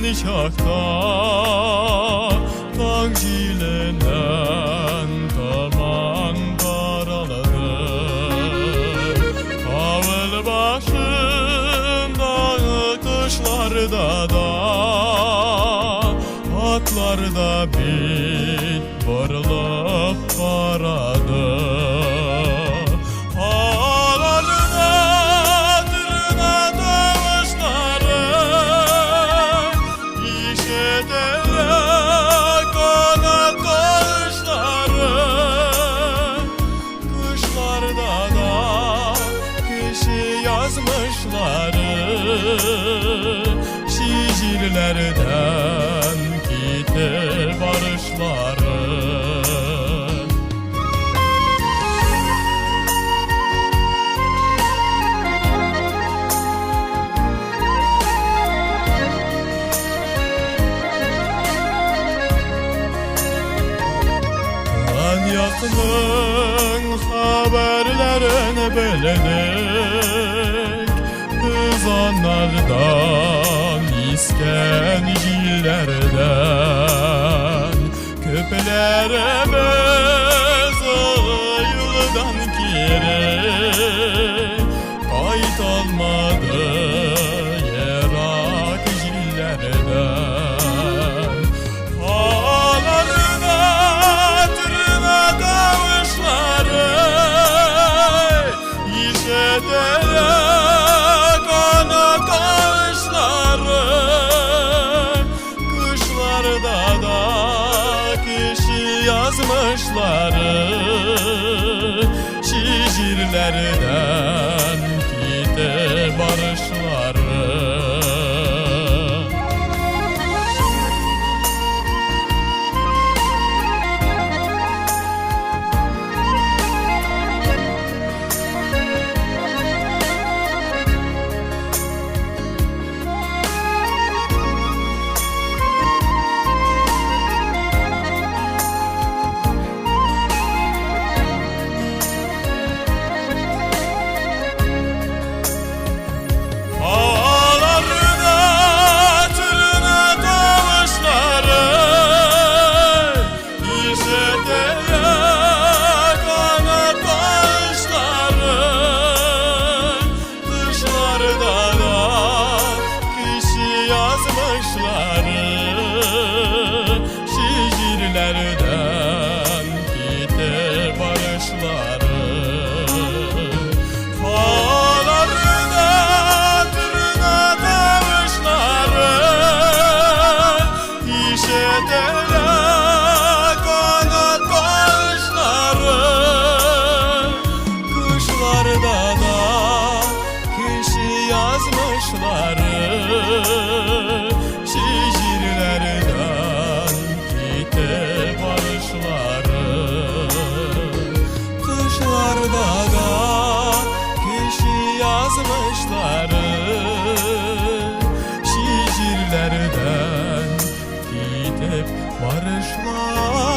Чакта таң җиленнән томан таралды. Авыл башында кышларда да атлар да бит борылып карады. Аларда торна тавышлары ишетелә, канат кагышлары. Кышларда да кеше язмышлары Şiirlerden gitti barışları. Yakının haberlerini bildik, Biz onlardan isken jillerden. Köpelerimiz yıldan geri Kayıt olmadı yerak jillerden. Ağlarına tırna tavuşları İşitele kanat kağışları. Kışlarda da kişi yazmışları Şiirlerden gitti barışları. Ağlarda tırna tavuşları İşitele kanat kağışları. Kışlarda da kişi yazmışları Şiirlerden gitti barışları. Ağlarda tırna tavuşları İşitele kanat kağışları. Kışlarda da kişi yazmışları Şiirlerden gitti barışları. Kışlarda da kişi yazmışları Şiirlerden gidip barışları.